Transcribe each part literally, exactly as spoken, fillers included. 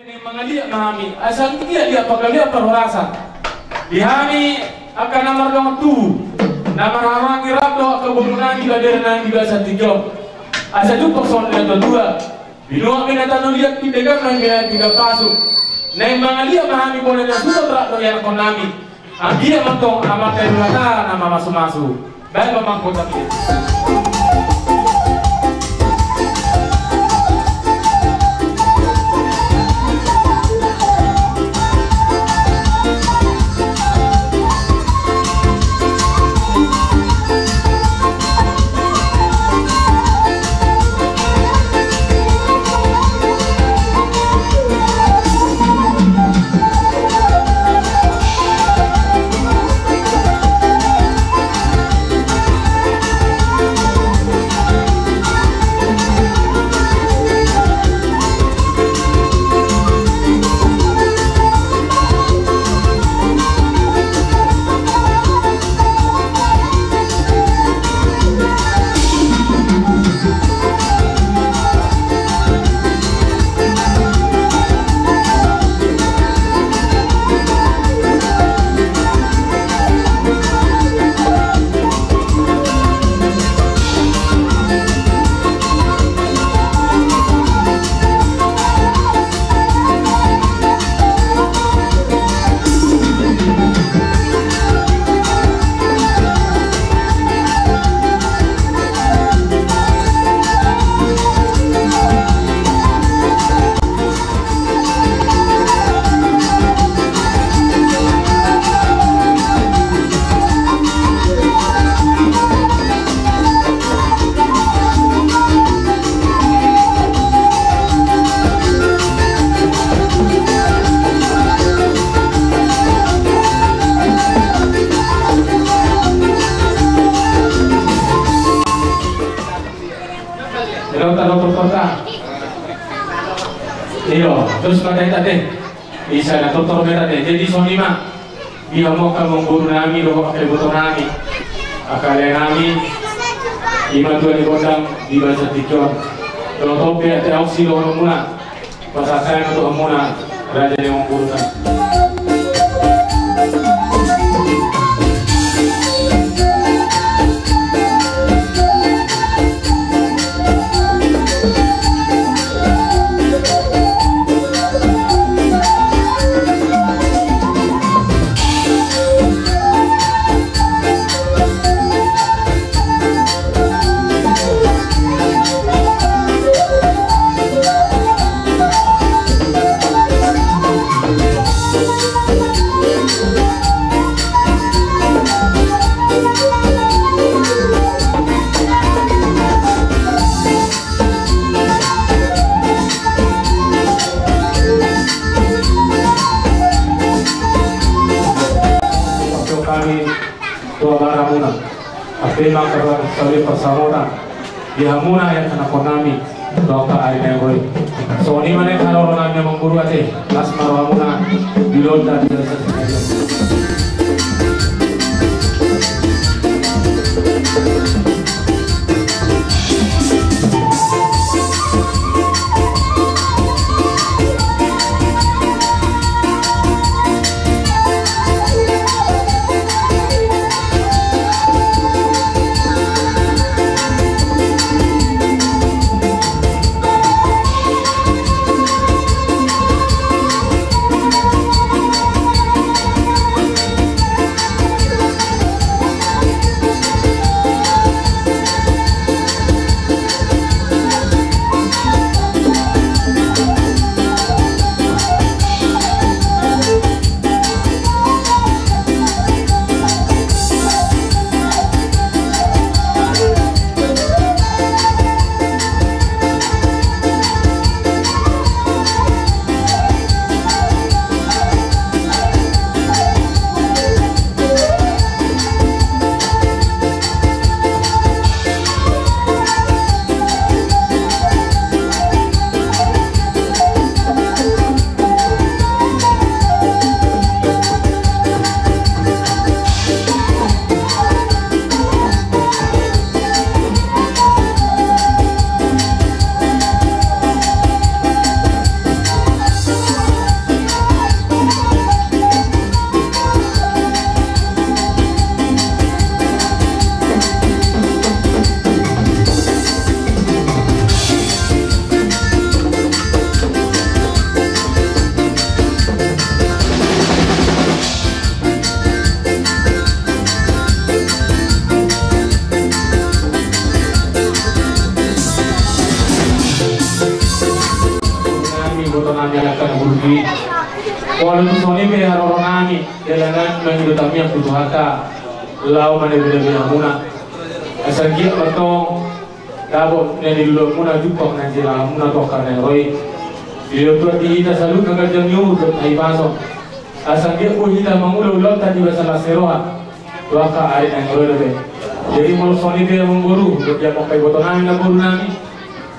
Mangaliat ma hami, asa anggiat liat pangalian parhorasan. Di hami angka na mardongan tubu, na marhahaanggi rap dohot angka boru nami, bere nami di bagasan tingki on. Asa jumpang songon na tua-tua. Binuat ma na tano liat, pindegan ma na pinggan pasu. Naeng mangaliat ma hami bona na suhut rap dohot ianakkon nami. Anggiat ma antong Amanta Debata na mamasu-masu. Baen ma amang kota. Ro ta dohot tortorta. Iyo, terus pakai tadi. Bisa na tortor merah deh. Jadi songon i ma. Di hamu angka amangboru nami dohot angka iboto nami, angka ale nami, i ma tuan ni gondang di bagasan tingki on. Dohot pe ate ahu sidohonon muna. Pasahat hami tu hamuna, raja ni amangboru nami. Hami tu amang hamuna. Ate ma angka sali parsamotan di hamuna ianakkon nami. Dohot angka ale nami. Songon i ma na haroro nami amangboru ate. Las ma rohamuna di ulaonta di bagasan tingki on. Angka na burju i. Pola tu songon i pe haroro nami, jala nami mangido tamiang tu Tuhanta, laho manabi-nabi hamuna. Asa anggiat ma antong dapot na niluluanmuna jumpang na niluluanmuna tu angka na ro i. Dilehon Tuhan di hita saluhutna ganjang ni umur dohot hahipason. Asa anggiat boi hita mangula ulaonta di bagasan las ni roha tu angka ari na naeng ro i dope. Jadi molo songon i pe amangboru, dohot di angka iboto nami namboru nami,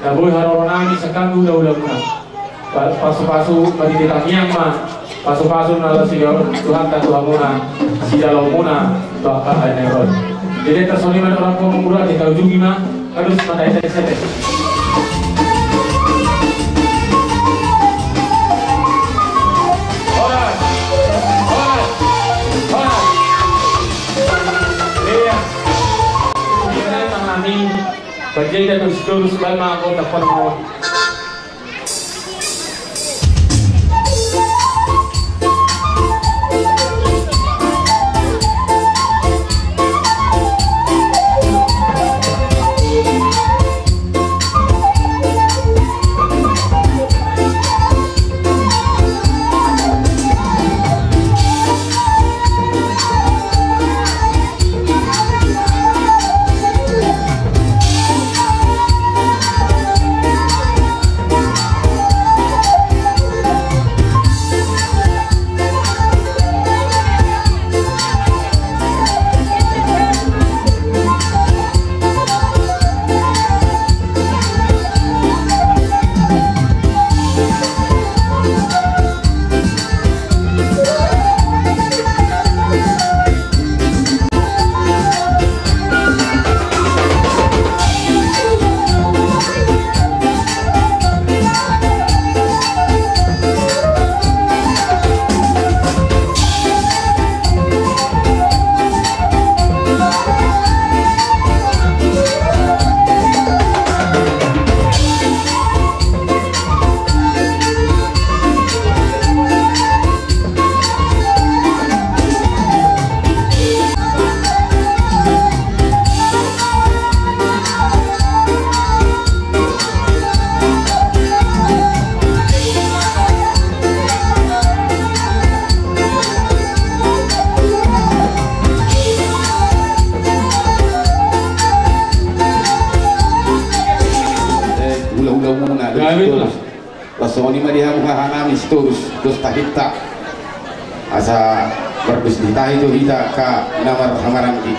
na boi haroro nami sian hami hula-hulamuna. Pa-, pasu-pasu ma di hita tamiang ma, pasu-pasu na laho sigaon Tuhanta tu hamuna, sijaloonmuna tu angka ari na naeng ro i. Jadi tarsongon i ma dohot amangboru, ate taujungi ma. Aduh, mata ete sete. Horas, horas, horas. Iya. Iya, tangan ni. Panjaitan tu Sitorus, balma anggota parmon. Eh, hula-hulamuna, Gabe, Sitorus. Lah songon i ma di hamu hahanami Sitorus, dos tahinta. Asa mardus di tahi tu hita angka na marhamaranggi.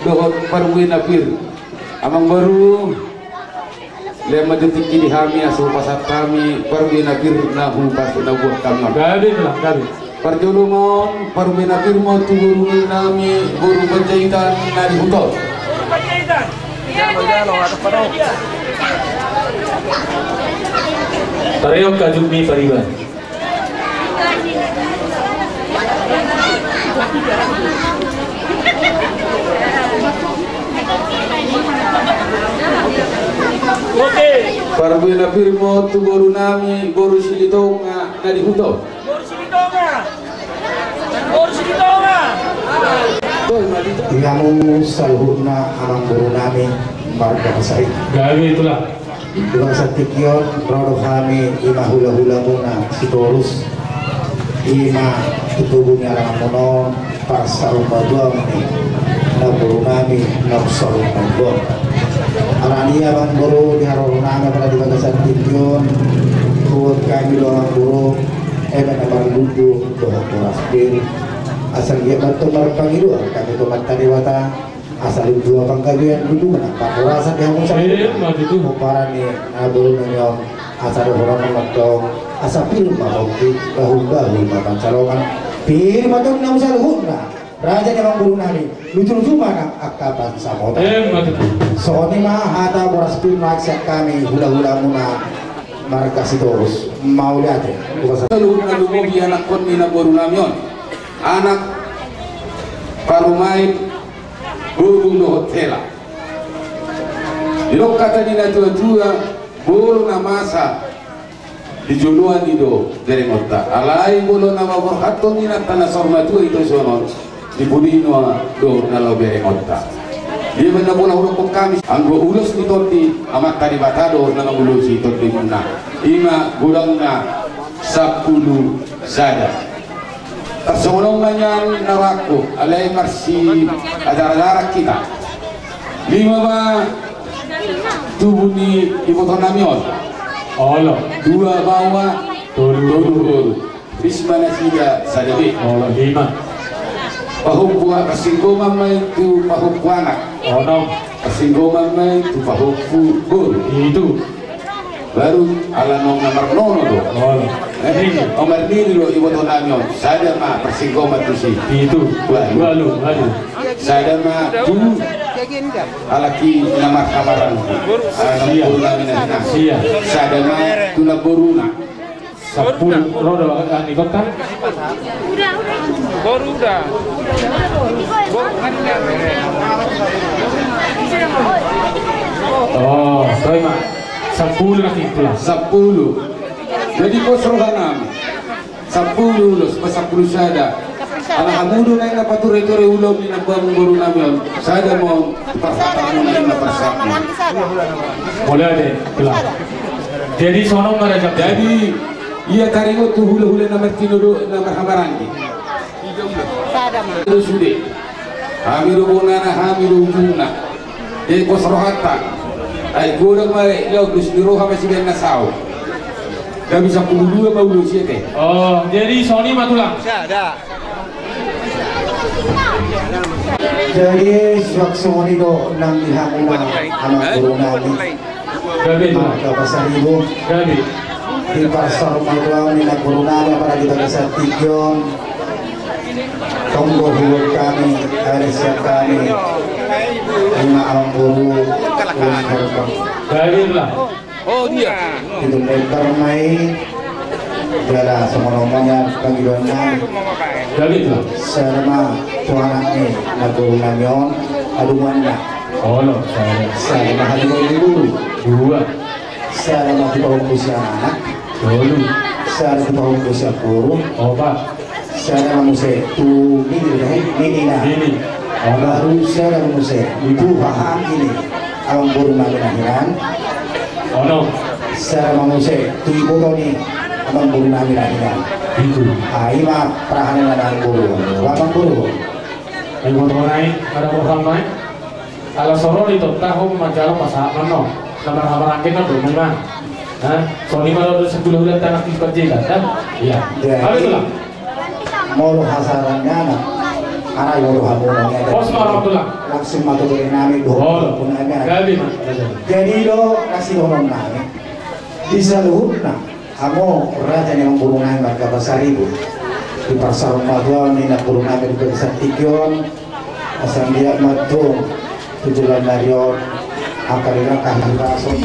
Dohot parbue na pir. Amangboru, lehon ma tingki di hami asa hupasahat hami parbue na pir na hupas na hubuat hami on. Gabe, Tulang, gabe. Parjolo ma on, parbue na pir ma on tu boru nami, boru Panjaitan na di huta on. Tareok hajutmi pariban. Parbue na pir ma on tu boru nami, boru Silitonga na di huta on. Boru Silitonga. Boru Silitonga. Di hamu saluhutna amangboru nami marga Pasaribu. Gabe, Tulang. Di bagasan tingki on ro do hami, i ma hula-hulamuna Sitorus. I ma tutubu ni aranganmuna on, parsaurmatuaon ni namboru nami na parsaurmatua. Alani i amangboru, di haroro nami apala di bagasan tingki on, hubuat hami do amangboru eme na marlundu dohot boras pir. Asa anggiat ma antong marpangidoan hami tu Amanta Debata, asa lunduan panggabean, lunduan pangurasan di hamu saluhutna. Ima tutu. Pomparan ni namboru nami on, asa dohonon ma antong, asa pir ma pongki, bahul-bahul ma pansalongan. Pir ma antong di hamu saluhutna raja ni amangboru nami, luju-luju ma nang angka pansamotan. Ima tutu. Songon i ma hata boras pir ma sian hami hula-hulamuna marga Sitorus. Mauliate. Saluhutna lumobi anakkon ni namboru nami on, anak parumaen Bubung dohot hela. Didok hata ni natua-tua, molo na masa di joloan i do berengonta. Alai molo na maborhathon inanta na saurmatua i tu son on, di pudi i do na laho berengonta. Dia ma na pola hudokkon hami, anggo ulos ni tondi, Amanta Debata do na mangulosi tondimuna. I ma godangna sampulu sada. Tarsongon on ma nian na rohangku, alai marsiajar-ajaran hita. Lima ma tubu ni ibotonami on. Olo. Dua baoa, tolu boru. Ris ma nasida sada be. Olo, lima. Pahompu, parsinggoman ma i tu pahompu anak. Onom. Parsinggoman ma i tu pahompu boru. Pitu. Baru ala naung na marnono do. Olo. Eh, nini. Naung marnini do ibotonami on. Sada ma parsinggoman tusi. Pitu. Ualu. Ualu, ualu. Sada ma tu halak i na marhamaranggi. Sia. Ala na boru nami na hinaholongan. Sia. Sada ma tu namboruna. Sampulu, ro do, ah, ni kota. Udah, udah. Baru udah. Baru kan udah. Oh, sorry, Mak. Sampulu na simpul. Sampulu. Jadi pos rohanami. Sampulu ulos, pas sampulu sada. Ala hamu do naeng na pature-ture ulaon ni amangborunami on. Sada ma on, parhatamu na i ma parsapu. Mulai deh, jelas. Jadi sono maraja. Jadi, ia taringot tu hula-hula na martinodohon na marhamaranggi. Sada ma. Sude. Hami do bonana, hami do ujungna. Jadi pos rohanta. Ai godang ma i, laos ni roha ma sibaen na saut. Gabe sampulu dua ma ulos i ate. Oh, jadi songon i ma tulang. Sada. Jadi suang songon i do nang di hamuna amangborunami. Gabe tulang. Angka pasaribu. Gabe. Di parsaulian ni amangborunami, apalagi di bagasan tingki on. Tonggo huhut hami, ari siap hami. Ima amangboru. Gabe tulang. Oh, dia. Itu lebar mai. Jala songon on ma nian pangidoannami. Gabe tulang. Sada ma tu anak ni amangborunami on, adumuanna. Olo, sada. Sada ma hatiha ni boru. Dua. Sada ma tu pahompu sian anak. Tolu. Sada tu pahompu sian boru. Opat. Sada ma muse tu nini, eh, ninina. Nini. Onom. Baru sada ma muse tu haha ni amangborunami na hinan. Onom. Sada ma muse tu iboto ni amangborunami na hinan. Pitu. Ah, ima parhaha ni amangboru. Amangboru. Ai boto nai, ada bohal nai. Ala so ro di tonta ho manjalo pasahat ma annon. Na marhamaranggi annon do, memang. Hah? Songon i ma do sampulu ulos anak di panjaitan, kan? Iya. Jadi, habis tulang. Molo hasarangana, anak molo hamuna. Pos ma ro tulang. Langsung ma tu boru nami, boru nami. Gabe ma. Jadi do na sidohonon nami. Di saluhutna. Hamu raja ni amangboru nami marga Pasaribu. Di parsaulian ni amangboru nami di bagasan tingki on. Asa anggiat ma antong tu joloan ni ari on angka ringan hahipason.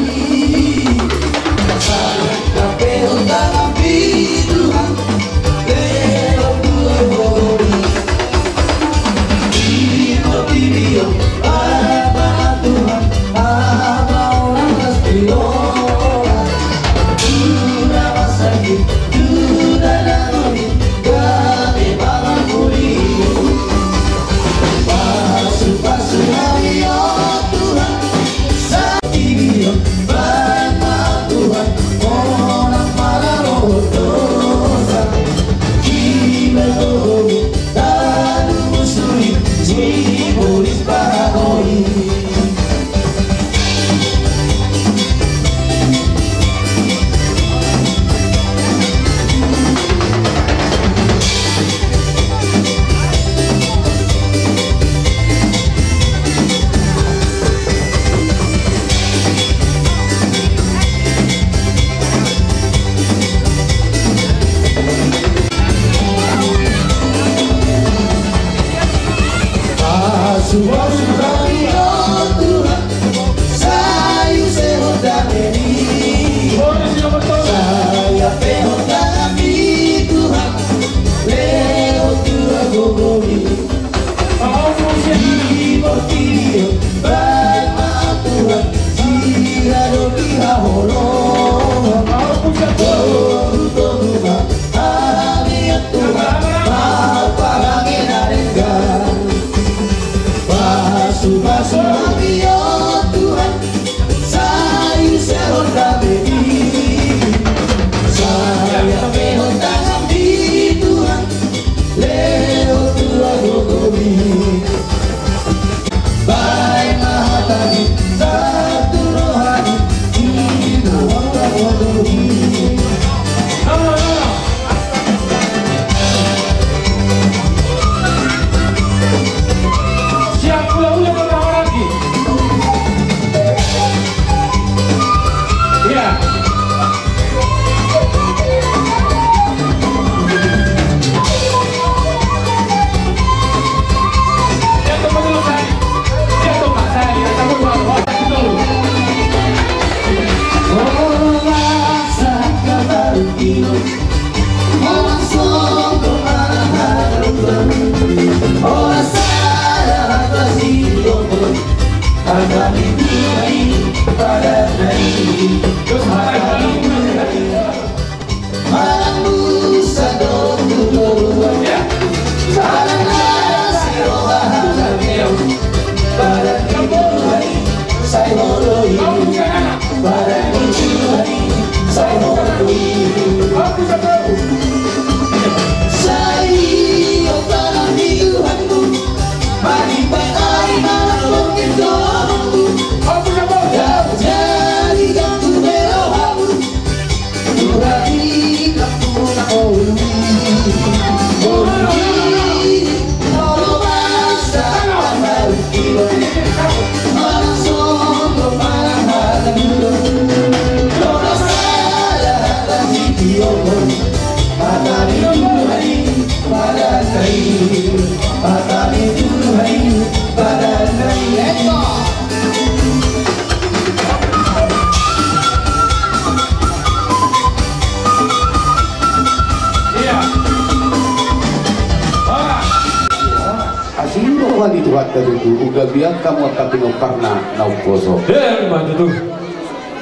Roha ni Tuhanta tutu, unggabean hamu angka pinomparna na umposo. Emma tutu.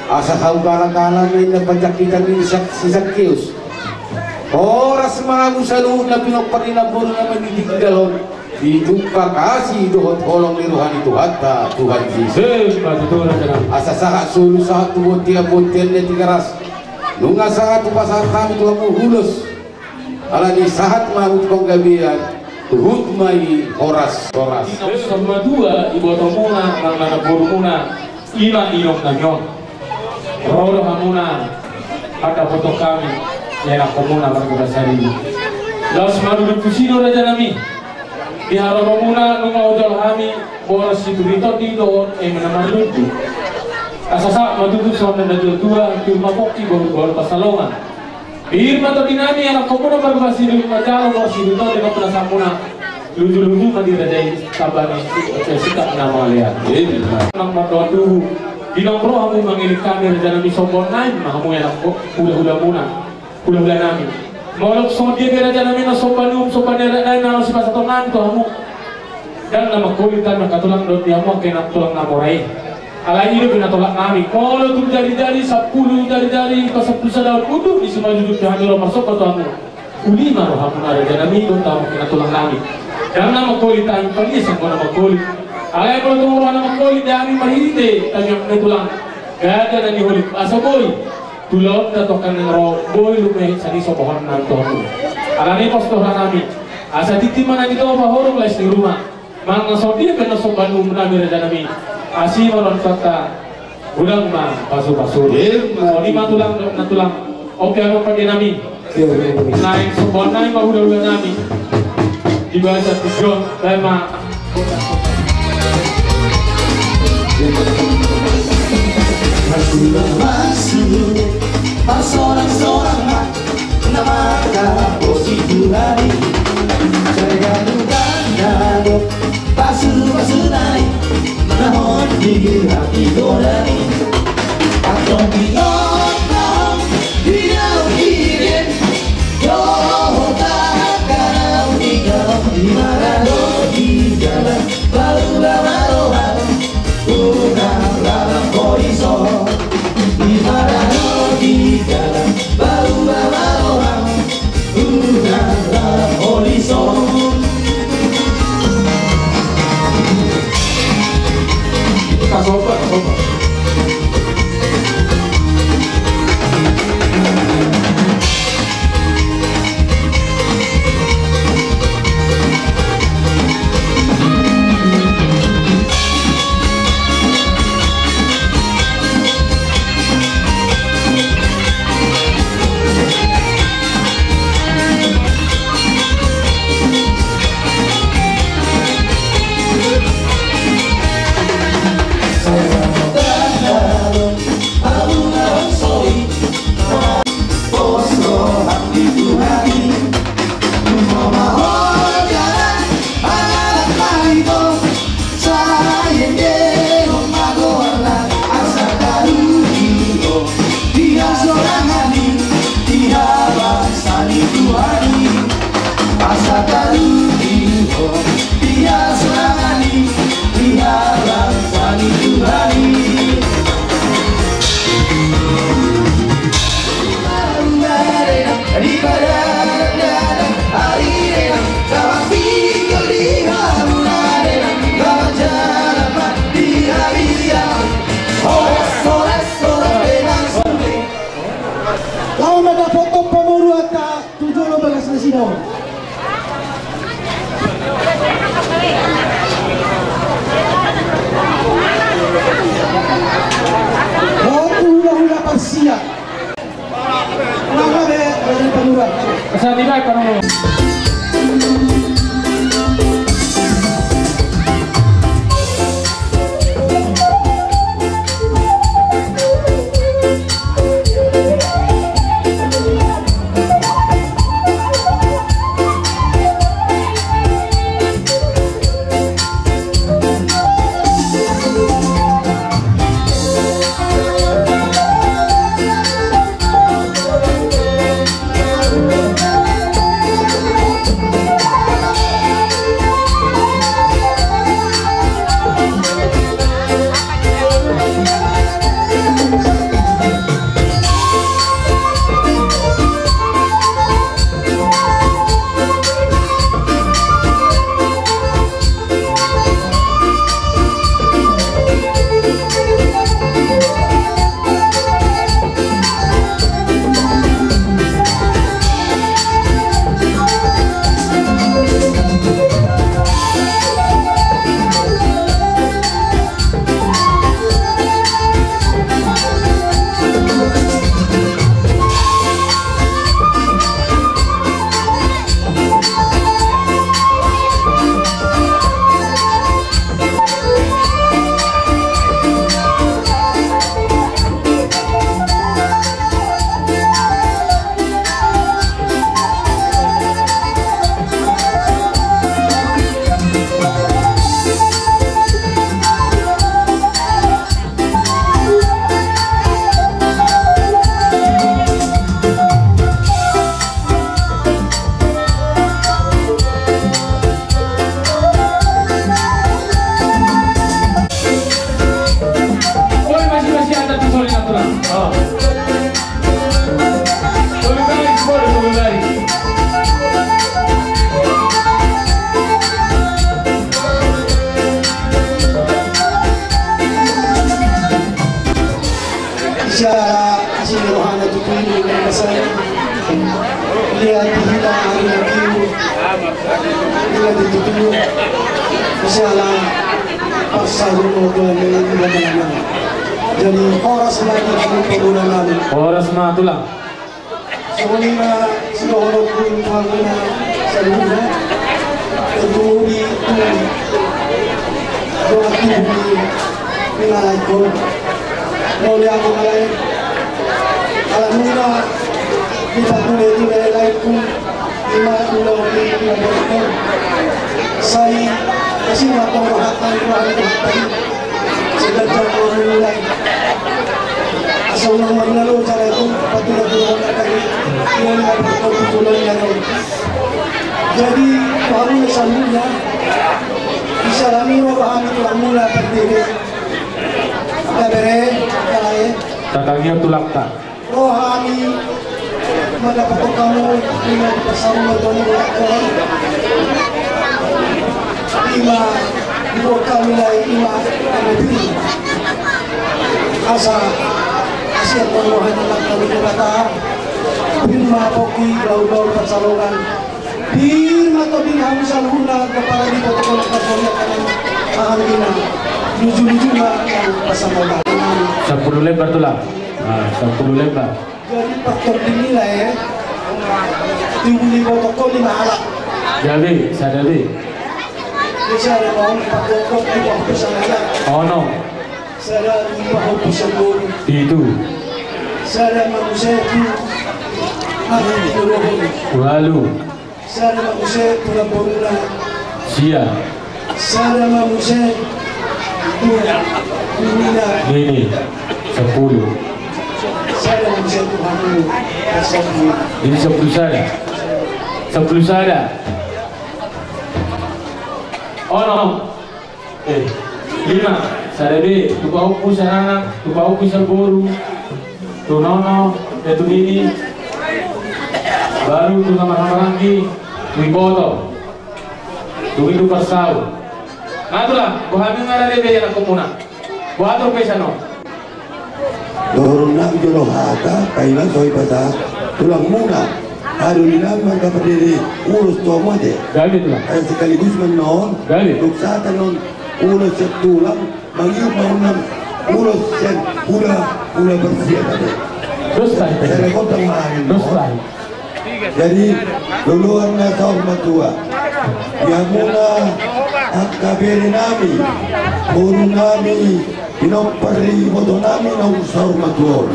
Asa sahuhalak-halak ma inna panjangkitan ni Sak-, si Sakeus. Horas ma hamu saluhutna pinompar ni namboru na mandidik di dalan on, ditumpak asi dohot holong ni roha ni Tuhanta, Tuhan Jesus. Emma tutu, raja nami. Asa sahat solu, sahat tu bontean, bontean ni Tigaras. Nunga sahat hupasahat hami tu hamu ulos. Alani sahat ma hamu tu panggabean, huhut ma i horas-horas. Naung saur matua ibotomuna nang namborumuna, i ma inong nami on. Ro do hamuna mandapothon hami, ianakhonmuna marga Basaribu. Laos manurut tusi do, raja nami. Di haroromuna nunga hujalo hami boras situri tondi dohot eme na marlundu. Asa sahat ma tutu songon na natua-tua, pir ma pongki bahul-bahul pansalongan. Pir ma tondi nami, ianakhonmuna marga Basaribu manjalo boras situri tondi dohot pinasahatmuna. Luju-luju ma di raja i saba ni sikap na mangalean. Nang mardohan tubu, di naung ro hamu mangelek hami, raja nami, somba on nami ma hamu, ianakhon, hula-hulamuna. Hula-hula nami. Molo songon dia pe, raja nami, na somba ni uhum, somba ni adat nami na laos sipasahaton nami tu hamu, ndang na mangkolit hami angka tulang dohot di hamu angka inang tulang na mora i. Alai i do pinatolak nami. Molo tung jari-jari sampulu, jari-jari pasampulu sada on, unduk ni simanjujung pe hami ro marsomba tu hamu. Uli ma rohamuna, raja nami, dohot hamu angka inang tulang nami. Ndang na mangkolit hami, palias anggo na mangkolit. Alai molo tung roha na mangkolit di hami marhite tangiang ni tulang, gaja na niholit, asa boi tu ulaonta tu angka na ro, boi lumobi sian i sombahon nami tu hamu. Alani i pos do roha nami, asa tintin ma na nitopa, horong lais ni ruma. Manang songon dia pe na somba ni uhum nami, raja nami, asi ma roha ni Tuhanta, godang ma pasu-pasu. Emma. Songon i ma tulang dohot nantulang. Oke, alo pande nami. Naeng somba nami ma hula-hula nami. Di bagasan tingki on, baen ma. Pasu-pasu, marsorang-sorang ma, na manghaposi Tuhan i. Sai ganup na dong pasu-pasu nai, na hot di hati godang i. Antong di on na hot di dalam i, dohot angka na di dalam i, marado di dalam, baru bamarohan, unang lalap holi son. Di marado di dalam, baru bamarohan, unang lalap holi son. Kasomba, kasomba. Sai endehon ma goarna, asa tarugi ho di hasorangan i, di habangsa ni Tuhan i. Asa tarugi ho di hasorangan i, di habangsa ni Tuhan i. Laho mandapothon pamoruonta tu jolo bagas nasida on. Ro tu hula-hula parsiap. Lihat di hita hari nanti, lihat di tutu, siala pasal rumah Tuhan ini tidak menang. Jadi horas lagi di pemuda kami. Horas ma tulang. Songon i ma sidohononku tu hamuna saluhutna. Tutu di tulang. Doa tubuh ni nalaikon. Mauliate ma lae. Ala nunga dipatule-tule laengku. Ima ulaon ni ulaon. Sai asi ma tong rohatan rohatan. Sebentar kau mulai. Asa ulang mangalo cara itu patula-tula mangkatagi. Ia ni ada kau tutulan yang kau. Jadi, kami saluhutna. Bisa lami roh kami tulang muna terdiri. Apa bere, apa lain. Tatangihon tulangta. Rohami mandapothon hamu, ima di pasamuan toni. Ima dibuat hami lai ima hami pir. Asa, asa ia rohana nang kami kata. Pir ma pokki gaul-gaul pansalongan. Pir ma tonding hami saluhutna kepala di protokol pasal ia kanan. Alhamdulillah. Lucu-lucu ma nang pasamuan. Sampulu lembar tulang. Ah, sampulu lembar. Jadi, partording ni lae, timbul iboto ho lima halak. Gabe, sada be. Jadi, sada ma on, partording iboto ho sada. Ono. Sada iboto ho sada. Pitu. Sada ma muse tu, mate di loloho. Ualu. Sada ma muse tu namboruna. Sia. Sada ma muse tu namboruna. Nini. Sampulu. Sada ma muse tu hamu. Sampulu. Jadi sampulu sada. Sampulu sada. Ono. Eh, lima, sada be, tu pahompu sian anak, tu pahompu sian boru, tu nono, eh, tu nini, baru tu na marhahamaranggi, tu iboto, tu indu parsau. Nah, itulah, boha nunga rade be anakkonmuna. Boha tu pe sian on. Dohononnami jolo hata, paima so hupasa tulangmuna. Hadulinami marga Pardede ulos tu hamu ate. Gabe tulang. Asa sekaligus ma annon. Gabe. Dung sahat annon ulos sian tulang, mangihut ma annon ulos sian hulahula parsiat ate. Dos tahi. Sada gondang ma annon. Dos tahi. Jadi, loloan na saur matua. Di hamuna angka berenami, borunami, pinompar ni ibotonami naung saur matua on.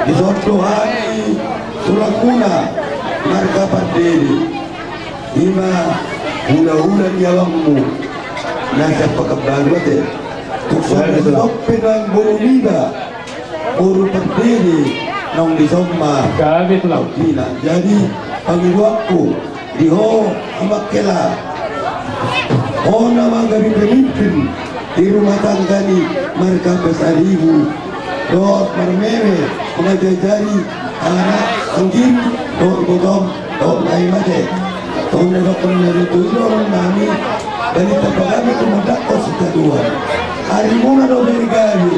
Dison do hami tulangmuna marga Pardede. Ima hulahula ni abangmu na sian Pekanbaru ate. Tung songon i pe nang boru niba. Boru Pardede naung dison ma. Gabe tulang. Jadi pangidoanku di ho amang hela, ho na manggabean pemimpin di rumah tangga ni marga Pasaribu, dohot marmeme mangajari anak anggim dohot ibotom. Tong na i mate. Tong na dokon na ritu i dohononnami. Bani tapaga me tumundakon sitadoan. Arimuna do bere gabe.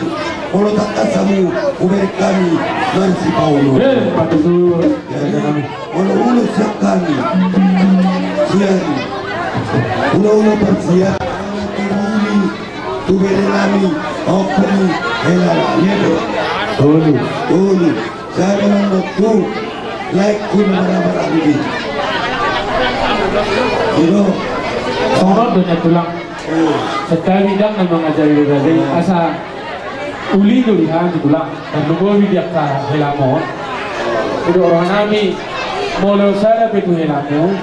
Molo tangkas hamu hubereng hami marsipaolo. Jadi molo ulos sian hami, sian hulahula parsiat, tu berenami, ompung ni hela nami. Tolu. Tolu. Sada ma annon tu laengku na marhahamaranggi. Songon on do nian tulang. Santabi ndang na mangajari dope asa uli do di hami tulang. Tarlumobi di angka helamu on. Didok rohanami molo sada pe tu helamu.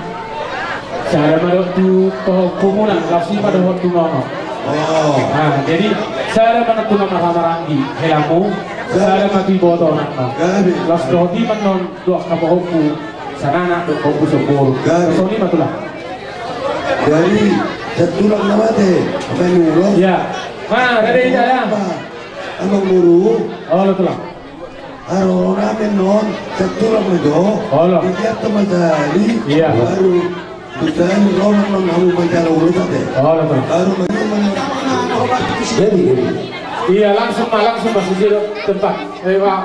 Sada ma dohot tu pahompumuna, laos i ma dohot tu nono. Nah, jadi sada ma annon tu na marhahamaranggi helamu, sada ma tu iboto anakmu. Laos dohot i ma annon tu angka pahompu sian anak dohot pahompu sian boru. Songon i ma tulang. Jadi sian tulang na mate, amang ulos. Ia. Mana rade ida ya? Amang boru. Olo tulang. Haroro nami annon, sian tulang ma jo. Olo. Di dia tu masali. Ia. Baru masali roham annon hamu manjalo ulos ate. Olo tulang. Baru maju mana. Jadi, jadi. Ia, langsung ma, langsung ma, sisi tempat. Ayo, Pak.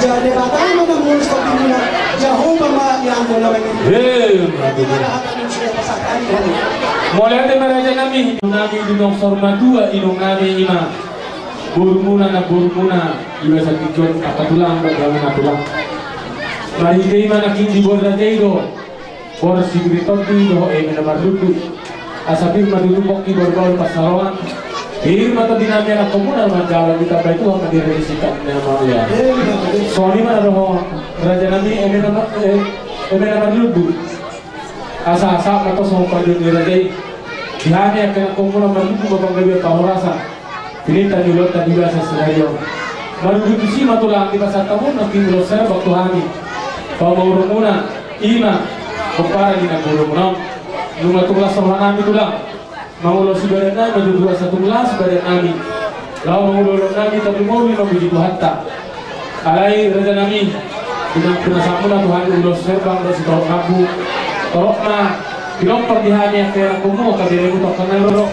Jadi, pertama na murus kopi muna, Jahowa ma yang muna mengi. Hei, mantap. Mauliate ma raja nami, nami di nongsor matua, inong nami ima. Boru muna, na boru muna, iba satu jon, apa tulang, bagaimana tulang. Marhite ima na king di boru raja i do. Boru si Biri Tondi dohot eme na marlundu. Asa pir ma tutu pongki boru baul pansalongan. Pir ma tondi nami anakkon muna manjalo, ditambai Tuhan ma di rezeki na mauliate. Songon i ma na dohot raja nami eme na ma-, eh, eme na marlundu. Asa, asa ma tos songon panggabean ni raja i. Di hami angka anakkon muna marlundu ma panggabean pahorasan. Pinta ni ulaonta di basa sadari on. Marhite tusi ma tulang dipasahat hamu nangkin ulos herbang tu hami. Pamoruon muna ima pomparan ni namboru muna on. Nunga tung las roha nami tulang mangulosi badan nami, tutu asa tung las badan nami laho mangulahon nami, tarlumobi ma puji Tuhanta. Alai raja nami, pinang pinasahat muna tu hami ulos herbang dohot sitorop rambu. Torop ma pinompar di hami angka anakkon muna, angka beremu tu angka na ro.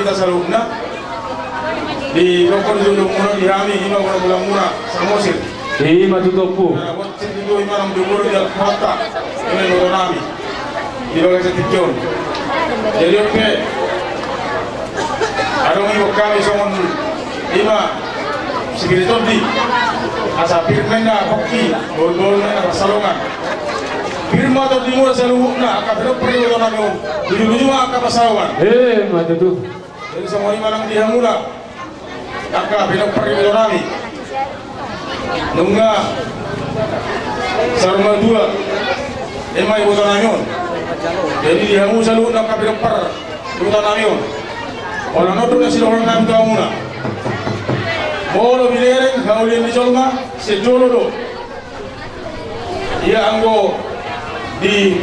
Saluhutna di dokon jolomuna di hami, ima bona bolangmuna Samosir. Ima tutu, Ompu. Nah, buat sini tu ima nang jogoro di Alputa, ima iboto nami di bagasan tingki on. Jadi, oke. Adong iboto hami songon ima, sipir tondi. Asa pir ma inna pongki, bohul-bohul ma inna pansalongan. Pir ma tondimuna saluhutna, angka pinompar ni iboto nami on. Luju-luju ma angka pansalongan. Ima tutu. Jadi songon i ma nang di hamuna, angka pinompar ni iboto nami. Nunga saur matua ima iboto nami on. Jadi di hamu saluhutna angka pinompar ni iboto nami on, holan on do na sidohonon nami tu hamuna. Molo binereng haulian ni jolma, sian jolo do. Ia anggo di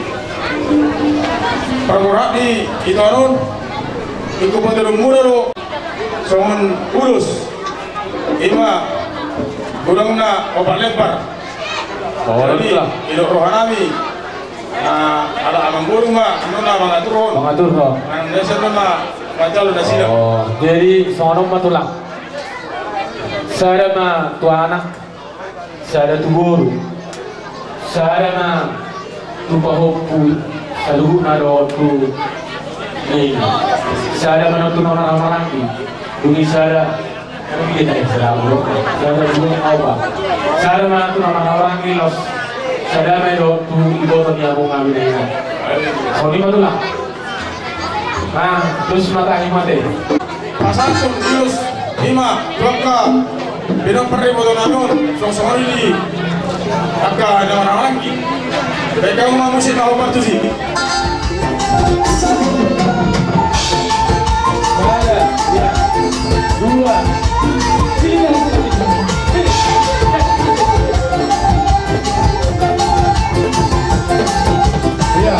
parborat ni itoan on, ingkon patudunmuna do songon ulos, ima godangna opat lembar. Jadi didok roha nami, ala amangboru ma annon na mangaturhon. Mangaturhon. Manang na sian on na manjalo nasida. Jadi songon on ma, Tulang. Sada ma tu anak, sada tu boru, sada ma tu pahompu, saluhutna dohot tu nini. Sada ma dohot tu na marhahamaranggi. Dung i sada, sada ma tu na marhahamaranggi, laos sada ma dohot tu iboto ni among nami na inang. Songon i ma, Tulang. Nah, terus mata himate. Pasahat ulos ima tu angka pinompar ni iboto nami on, songon i di angka na marhahamaranggi. Baen hamu ma musik na hombar tusi. Dua, tiga. Iya.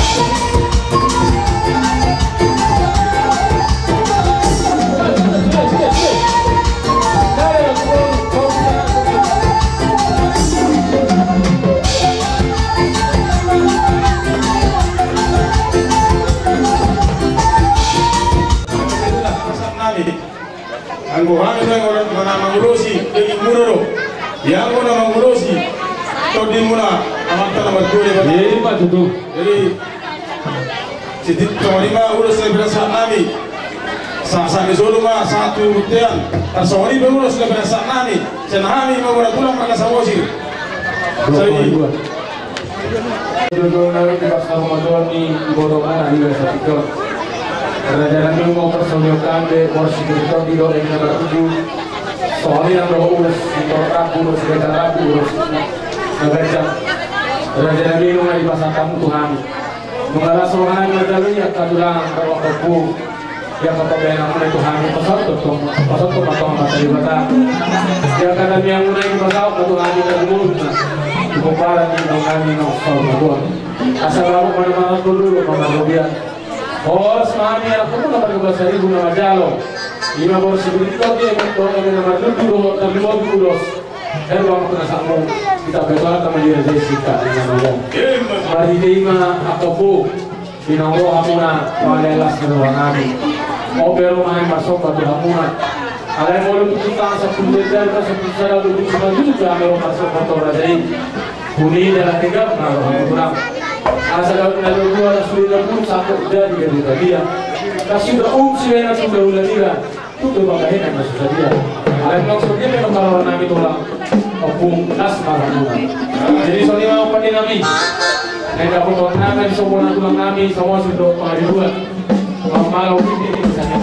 Anggo hami do, anggo na mangulosi dagingmuna do. Ia anggo na mangulosi tondimuna, amanta na martua. Ima tutu. Jadi, sititi songon i ma ulos na pinasahat nami. Sa, sahat ni solu ma sahat tu bontean. Tarsongon i pe ulos na pinasahat nami. Sian hami ima bona tulang marga Samosir. Sai. Dua, dua. Dua, dua, na di bagasan parsaurmatuaon ni ibotomuna di bagasan tingki on. Raja nami, nunga parsaulian hami, boru sipir tondi dohot na martuju. Songon i nang dohot ulos sitorop rambu, ulos sitorop rambu, ulos na ganjang. Raja nami, nunga dipasahat hamu tu hami. Nunga las roha nami manjalo i, angka tulang dohot ompu. Ia angka pambahenanmuna i tu hami, pasahat tong, pasahat tong ma tu Amanta Debata. Ia angka tangiangmuna i dipasahat ma tu hami, na gumodang tu pomparan ni inong nami na saur matua. Asa lamuk ma na marhaha, tondolo ma na marrobean. Horas ma hami anakkonmuna marga Pasaribu na manjalo. Ima boru sipir tondi, eme na marlundu dohot na marlundu ulos. Herbang penasakmu, kita berdoa sama dia, Jessica, dengan Allah. Marhite i ma, angka ompu, pinangido hamuna, mangalean las ni roha nami. Ope ro ma hami marsomba tu hamuna. Alai molo tutu tangan sampulu jari, sampulu sada, dua pulu sada, tujuh pulu, hami ro marsomba tu raja i. Huni dalan tegap na roha ni tulang. Asa dalan na dua, na sude na buruk, sangkot jadi gabe badia. Nasuda umsi wena tu daula nira. Tutu pambahenan na so sadia. Alai nang songon i pe nang parroha nami, tulang, ompung, las ma roha. Jadi songon i ma, pande nami. Naeng dapotan nami, sombona tulang nami, Samosir dohot Pangaribuan. Mamalo pipi di sana.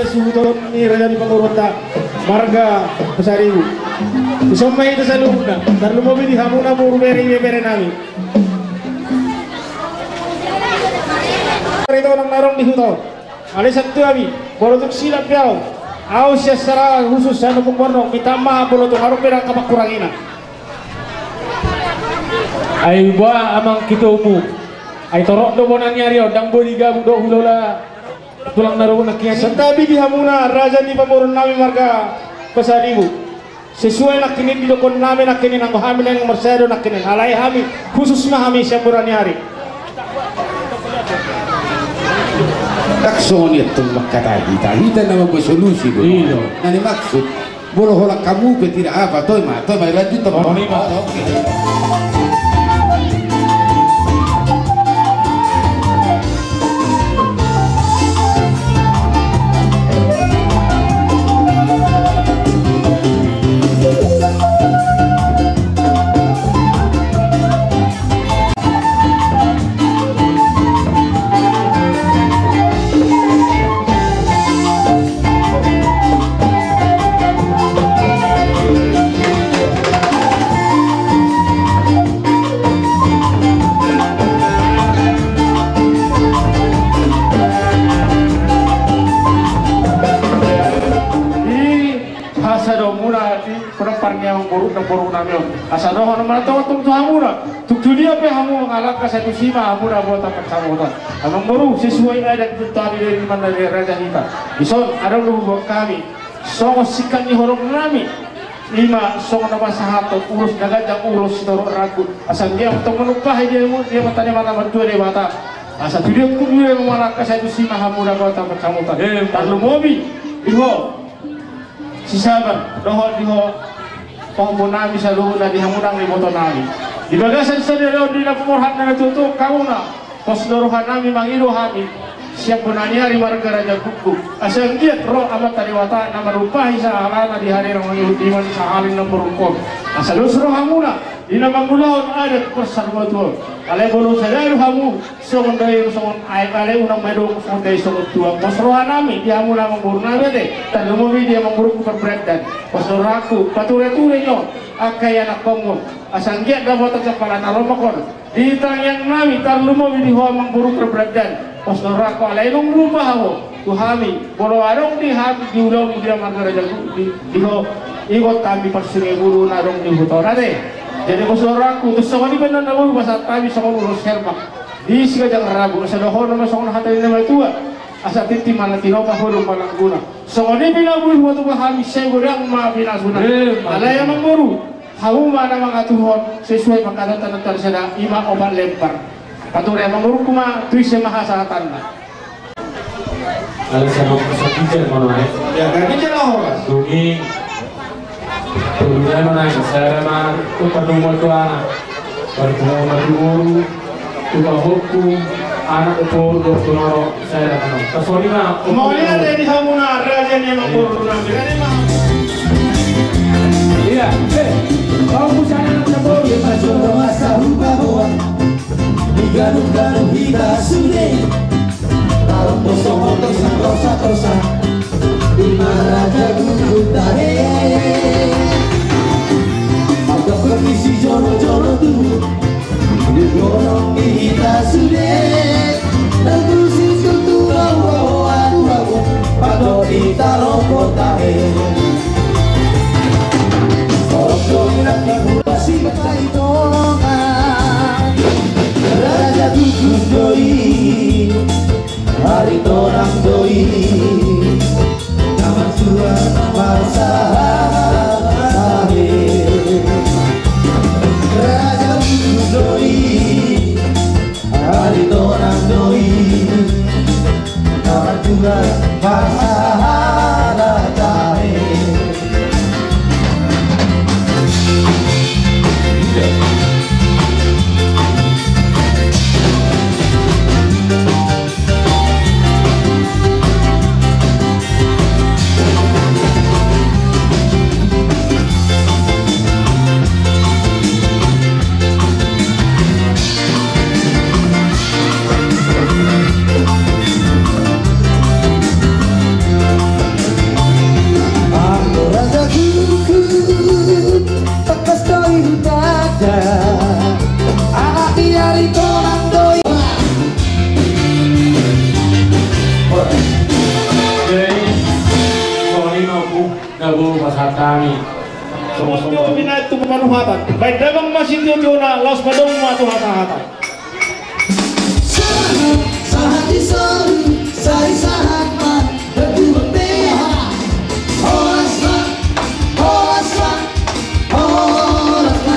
Suhuton ni raja ni pamoruonta marga Pasaribu. Dison ma hita saluhutna, tarlumobi di hamuna boru, bere, ibebere nami. Ari tonang na adong di huta on. Alai santuami, molo tung silap pe ahu, ahu sian Sarawak, khusus sian Ompung Bornong, minta maaf molo tung adong pe angka pangkuranginan. Ai boha amang kitomu? Ai torop do bona ni ari on, ndang boi digabung dohot hulola tulang na ro nangkiningan i. Santabi di hamuna raja ni pamoruon nami marga Pasaribu. Sesuai nangkiningan, didokkon nami nangkiningan, anggo hami naeng marsaya do nangkiningan. Alai hami khusus ma hami sian bona ni ari. Ndang songon i antong mangkatai hita, hita na mambuat solusi do. Iya. Na nimaksud, molo holan hamu pe tidak apa, toe ma, toe ma, lanjut, toe ma. Songon i ma. Oke. Di hasadonganmuna di Pomparan ni amangboru, namboru nami on. Asa dohonon ma antong tu hamuna. Tung tu dia pe hamu mangalangka, sai tusi ma hamuna botoan pansamotan. Amangboru, sesuai adat tu hami dari mana dari raja hita. Dison, adong do huboan hami songon singkat ni horong nami. I ma songon na pasahathon ulos na ganjang, ulos sitorop rangkut. Asa dia antong manumpahi dia mu, dia mantane mana mantua Debata. Asa tu dia pun dia mangalangka, sai tusi ma hamuna botoan pansamotan. Eh, tarlumobi di ho Sisabar, dohot di ho pahompu nami saluhutna, di hamu nang iboto nami. Di bagasan sadari on, di na pamorhat na tutu hamuna, pos do roha nami mangido hami sian bona ni ari marga Raja Guguk. Asa anggiat ro Amanta Debata na manumpahi sahalana di ari na mangihut, di man sahalin na marungkon. Asa dos rohamuna di na mangulahon adat parsaribu on. Alai molo sada do hamu songon dai, songon aek, alai unang ma didok songon dai songon tuak. Pos roha nami di hamuna amangboru nami ate, tarlumobi di amangboruku parbarandan. Pos rohangku, pature-ture ni on angka ianakhonmu. Asa anggiat dapotan sampalana romakon di tangiang nami, tarlumobi di ho amangboru parbarandan. Pos rohangku, alai dung lupa ho tu hami, molo adong di hami di ulaonmu di marga Raja Guguk, di, di ho, igot hami parsunge bulu na adong di huta on ate. Jadi pos rohangku, tung songon i pe annon na boi pasahat hami songon ulos herbak di siganjang rambu, asa dohonon ma songon hata ni na matua. Asa tintin ma na tinopa, holong ma na guna. Songon i pe na boi huhut tu hami, sai godang ma pinasuna. Eh, alai amangboru, hamu ma na mangatuhon sesuai pangkataion na tarsada, i ma opat lempar. Pature amangboruku ma, tu ise ma hasahatanna. Alai sama sama bicara mana, eh? Ya, kan bicara horas. Dungi. Tolu nama nai, sada ma tu pardomu tu anak. Pardomu tu boru, tu pahompu, anak, boru, tu noro, sada ma. Kasori ma. Mauliate di hamuna raja ni amangboru nami. Iya. Eh, pahompu sada na boru. Di pasono asa hubaboa. Di ganup-ganup hita sude. Tarombo songon tosa-tosa, tosa. Di marga Guguk tahe. Mangkapeki si jolo-jolo tu. Di gondang ni hita sude. Tartusi tutu au, au, au, au. Pado di tarombo tahe. Oto ina di bulasi batai tonga. Raja Guguk do i. Aritonang do i, na marjual marsahahe. Raja Guguk do i, Aritonang do i, na marjual marsahahe. Na boi pasahat hami. Songon i ma tu panuhatan. Baen damang ma sitiotio na, laos ma adong ma tu hatahata. Sahat, sahat di solu, sai sahat ma. Horas ma, horas ma, horas ma.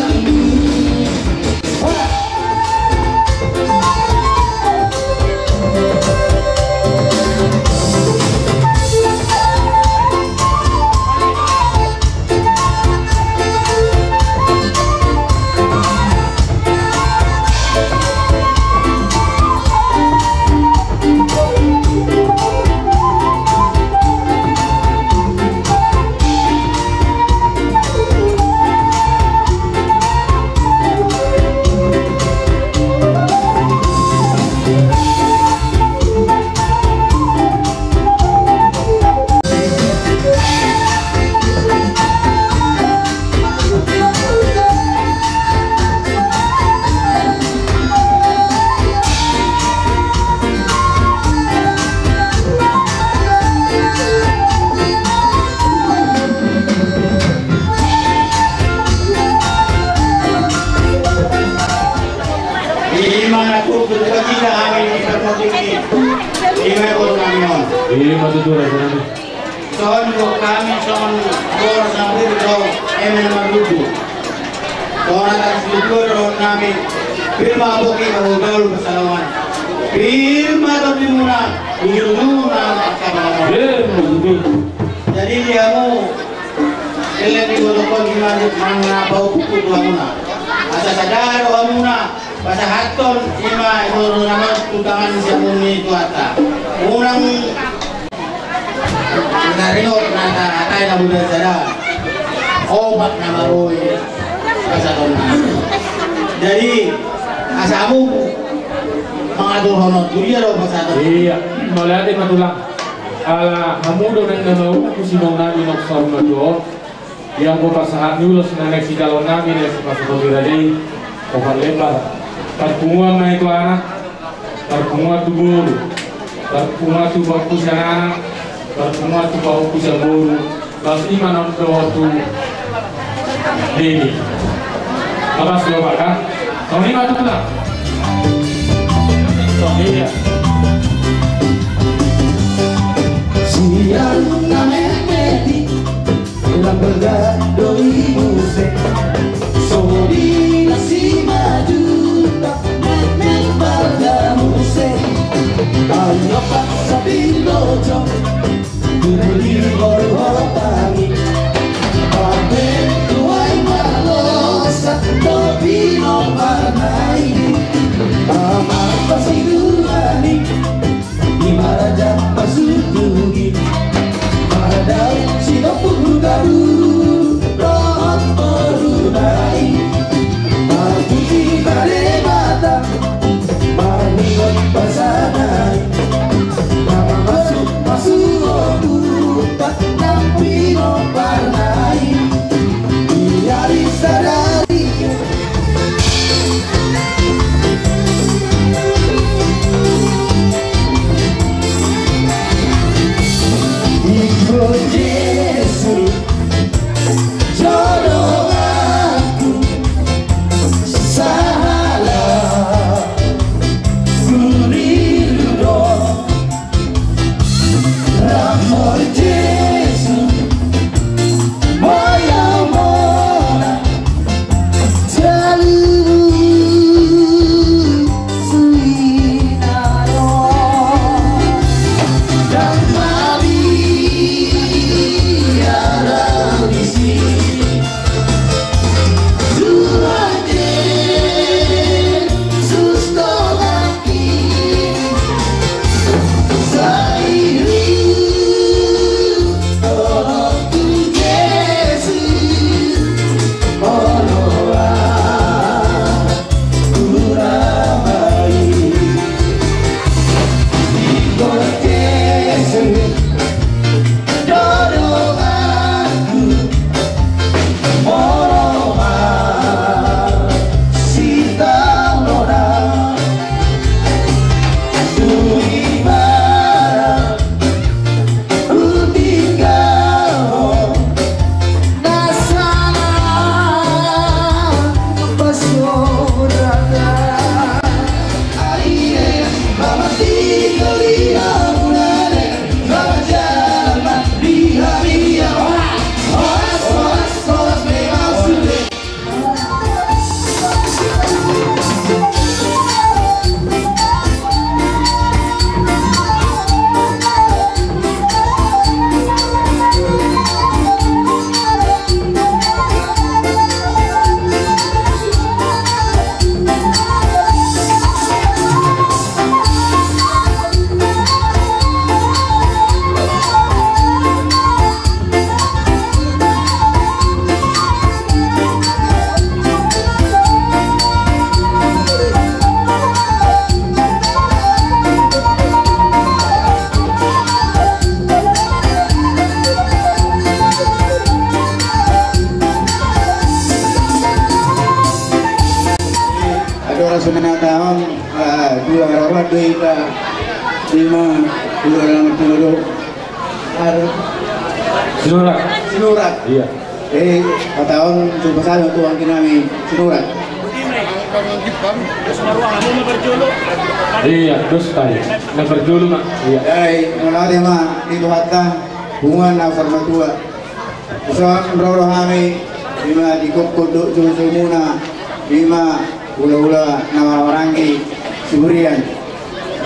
Ima na turpuk bagina hami di parmoting i. Ima i boru nami on. Ima tutu raja nami. Songon hami songon boras na pir do eme na marludu. Songon atas ludu do nami. Pir ma boki ma gaul pasalongan. Pir ma tondimuna. Ujung-ujungna angka pangamoan. Jadi di hamu Elek di botokon ima manang na paupuk tu hamuna. Asa sada do hamuna pasahathon ima i boru nami on tu tangan ni siamun ni Tuhanta. Unang na ringot na hatai na muda sada. Opat na maboi pasahatonna. Jadi asa hamu mangaturhon on tu dia do pasahaton. Iya, mauliate ma tulang. Ala hamu do naeng na mauliate tu simaunami na saur matua on. Ia anggo pasahat ni ulos na naeng sijalo nami na sipasupoti raja i, opat lembar. Parpunguan ma i tu anak, parpunguan tu boru, parpunguan tu pahompu sian anak, parpunguan tu pahompu sian boru. Laos ima na on dohot tu deni. Apas do baka. Songon i ma tutu da. Songon i. Sian na memeti. Lambalga do i muse. Songon i na simanjujung. Lambalga muse. Ayo paksa pilojo. Tutu di boru hotangi. Pape tuai malosa. Topi no panai. Amar pasidua ni. Ima raja pasutugi. Madai sitopu garu. Rohot poru nai. Mapuji pade mata. Maningot pasanai. Nama masuk masuk oku. Tak nampi no panai. Ia di sadari. Ima, dua nama dua do. Ar- Sinurat. Sinurat. Iya. Eh, kata on, coba saja tu angki nami Sinurat. Iya, dos tadi. Na parjolo ma. Iya. Ai, mauliate ma di Tuhanta, punguan na saur matua. Dison ro do hami, ima di kokkon dohot joujou muna, ima hulahula na marhahamaranggi Siburian.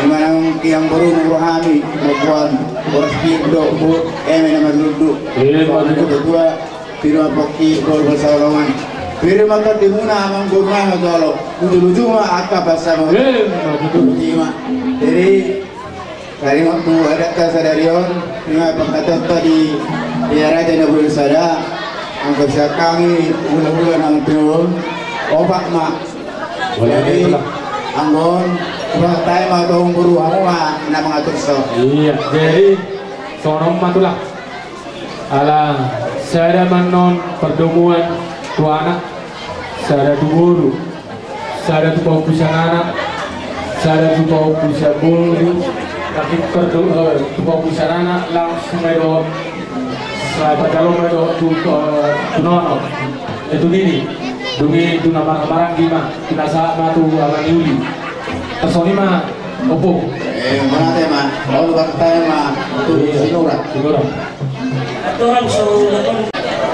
Ima naung tiang boru ro hami, mamboan boras pir dohot eme na marlundu. Ima tutu. Pir ma pongki, bolbol saolongan. Pir ma tondi muna, amang boru nami jolo. Luju-luju ma angka pansamotan. Ima tutu. Ima. Jadi, Taringot tu adatta sadari on, ima pangkataion di, di raja na bulan sada, anggo sian hami hulahula na manjalo, opat ma. Jadi, anggo on, pasahat hami ma tu boru, hamu ma na mangaturhon. Iya, jadi, songon on ma tulang. Ala sada ma annon pardomuan tu anak, sada tu boru, sada tu pahompu sian anak, sada tu pahompu sian boru, tapi pardo-, eh, tu pahompu sian anak langsung ma i dohot, sa-, parjolo ma i dohot tu, eh, tu nono, eh, tu nini, dung i tu na marhahamaranggi ma, pinasahat ma tu amang ni uli. Songon i ma, Opo. Eh, mauliate ma, olo, baru tanya ma, tu Sinurat. Sinurat. Torang so,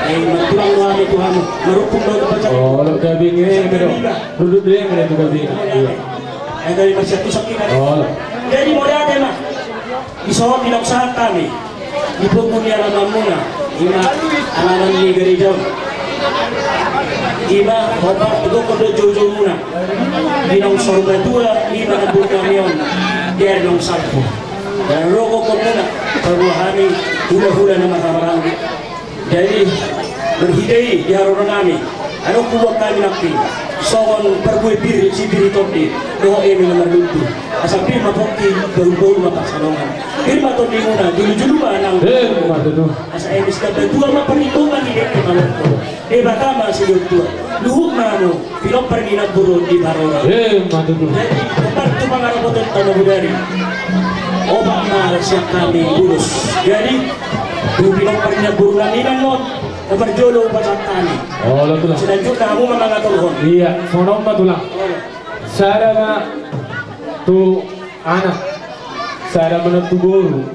eh, matulang doa tu Tuhan, marupung doa tu pacar. Olo, gabe ni, eh, bedo. Duduk dia, bedo tu gabe ni. Iya. Eh, dari masa tu sakit. Olo. Jadi, mauliate ma. Di son, di nang sahat kami. Di pungu ni alamanmuna, ima alaman ni gareja on. Ima, opat, di kokkon dohot joujoumuna. Di naung saur matua, ima namboru nami on, di ari naung salpu. Di ari na ro kokkon muna, parboa hami, hulahula na marhahamaranggi. Jadi, marhite i, di haroro nami. Adong huboan hami nangkin, songon parbue pir, sipir ni tondi, dohot eme na marlundu. Asa pir ma pongki, bahul-bahul ma pansalongan. Pir ma tondimuna, julu-julu ma nang. Pir ma tutu. Asa eme sian batua ma parhitongan ni dengke malompo. Debata ma sidongan tua. Luhut ma hamu, pinompar ni namboru di parora. Pir ma tutu. Jadi, opat tu pangarapotonta na bodari. Opat ma sian hami ulos. Jadi, tu pinompar ni namboru nami annon. Na parjolo pasahat hami. Olo, tulang. Selanjutna hamu ma mangaturhon. Iya, songon on ma tulang. Olo. Sada ma tu anak, sada ma tu boru,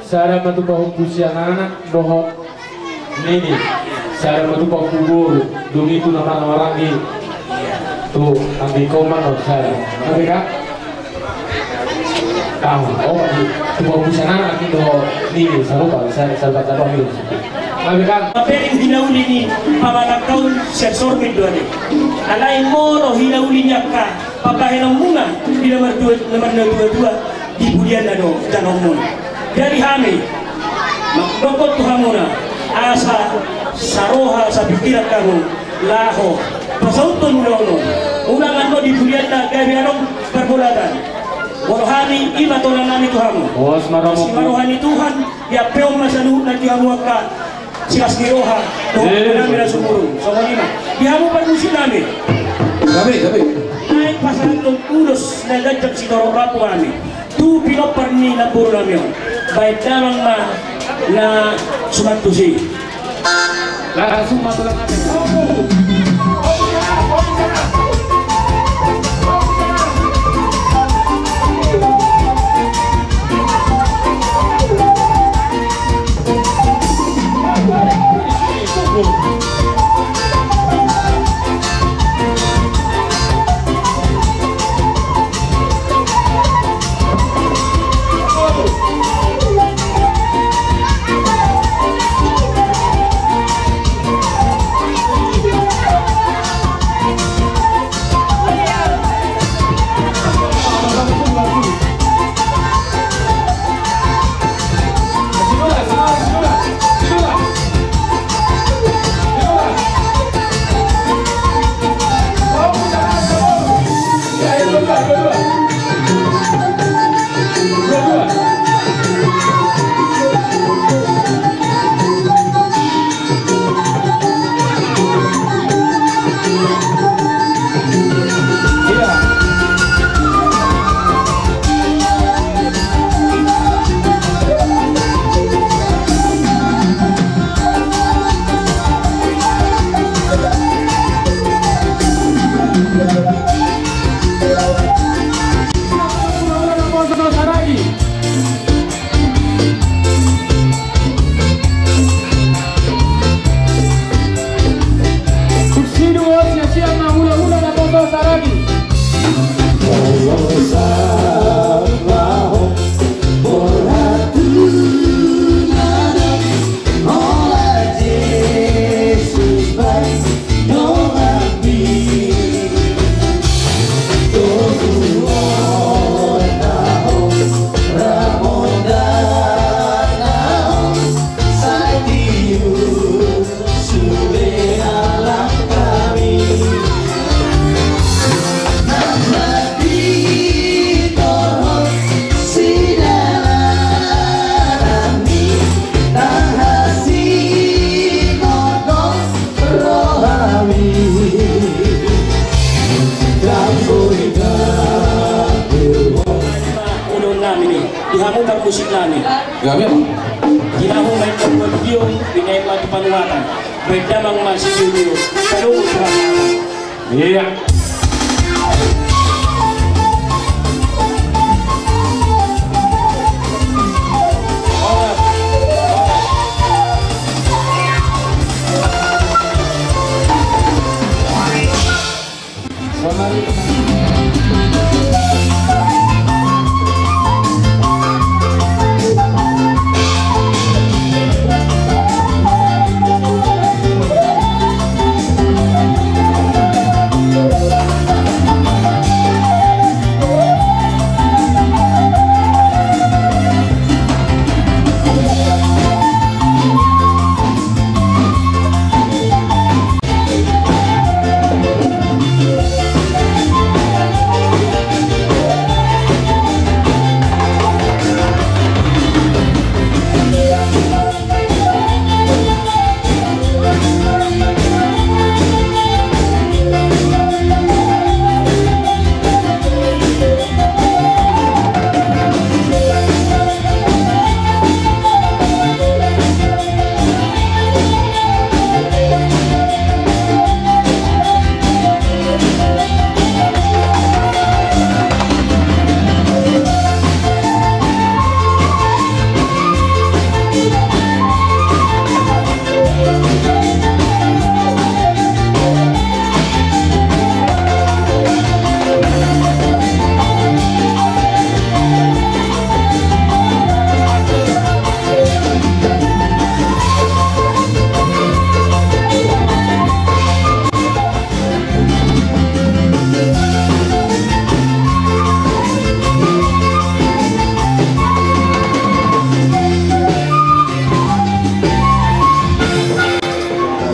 sada ma tu pahompu sian anak dohot nini, sada ma tu pahompu boru, dung i tu na marhahamaranggi tu anggi komang on sada. Oke, Kak? Tahu, oh, tu pahompu sian anak do nini, sarupa, sa-, sarupa, sarupa, sarupa. Tapi kan? Paperin hinauli ni pamatangkaon sian sormin do ate. Alai molo hinauli ni angka pambahenanmuna di na martua, na martua-tua, di pudianna do jaloonmuna. Jadi hami, mandok tu hamuna, asa saroha sapingkiran hamu, laho pasauthon ulaon on. Unang annon di pudianna gabe adong parbolatan. Molo hami, ima tona nami tu hamu. Pos ma roha. Simaroha ni Tuhan, diampehon ma saluhutna di hamu angka silas ni roha, dohot, eh, nami na sumurung. Songon i ma. Di hamu parmusik nami. Gabe, gabe. Naeng pasahathon ulos na ganjang sitorop rambu hami. Tu pinompar ni namboru nami on. Baen damang ma na suman tusi. Langsung ma tulang nami. Binaen ma tu panuatan. Baen damang ma sitio-tio. Saluhut tu hasahatan. Iya.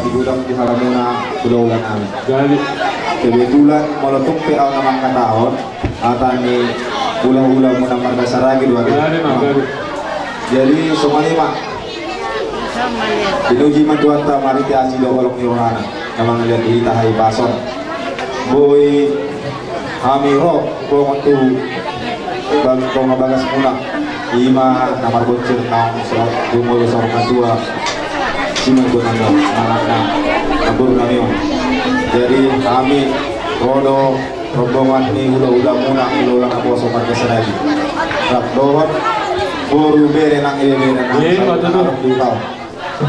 Di gudang di halamuna hula-hula nami. Jadi kebetulan molo tung pe au na mangkatahon hata ni hula-hula muna marga Saragi do ate. Jadi songon i ma. Diuji ma Tuhanta marhite asi dohot holong ni rohana na mangaliat hita hahipason. Boi hami ro bongot tu bag-, tonga bagas muna. I ma na marbonsir naung so-, jumolo saur matua. Sima tu nanda, anakna, na boru nami on. Jadi hami ro do rombongan ni hula-hula muna, hula-hula naposo marga Saragi. Rap dohot boru, bere nang ibebere nang. Iya, betul.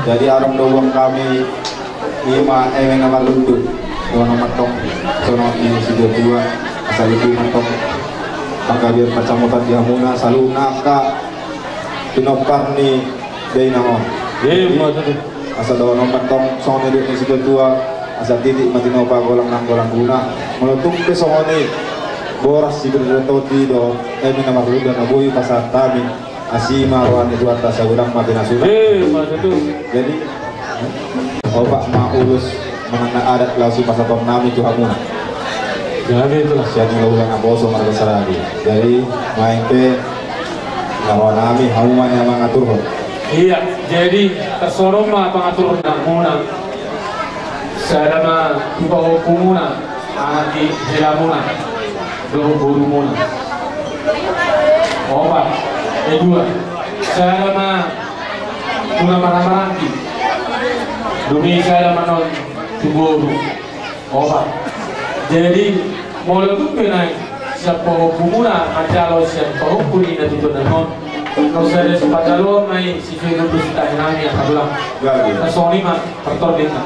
Jadi adong do uang hami, i ma eme na marlundu. Dohonon mantong songon i situa-tua, asa lutu mantong panggabean pansamotan di hamuna saluhutna angka pinompar ni dainang on. Iya, betul. Asa dohonon mantong songon i dohot ni situa-tua, asa titik ma tinopa, golang nang golang guna. Molo tung pe songon i boras, sipir dohot tondi dohot eme na marlundu na boi pasahat hami. Asi ma roha ni Tuhanta, sagodang ma pinasuna. Eh, masa tu. Jadi opat ma ulos manang na adat laos sipasahaton nami tu hamuna. Jadi itulah. Sian hula-hula naposo marga Saragi. Jadi main pe na roha nami, hamu ma na mangaturhon. Iya, jadi tarsongon on ma pangaturhon hamuna. Sada ma tu pahompumuna, anak ni helamuna dohot borumuna. Opat, eh, dua. Sada ma tu na marhaha-maranggi. Dung i sada ma annon tu boru. Opat. Jadi molo tung pe naeng sian pahompumuna manjalo sian pahompu ni natuatua on, na sada sipajaloon ma i. Sisoi do tu sitahi nami angka tulang. Jadi na songon i ma partordingna.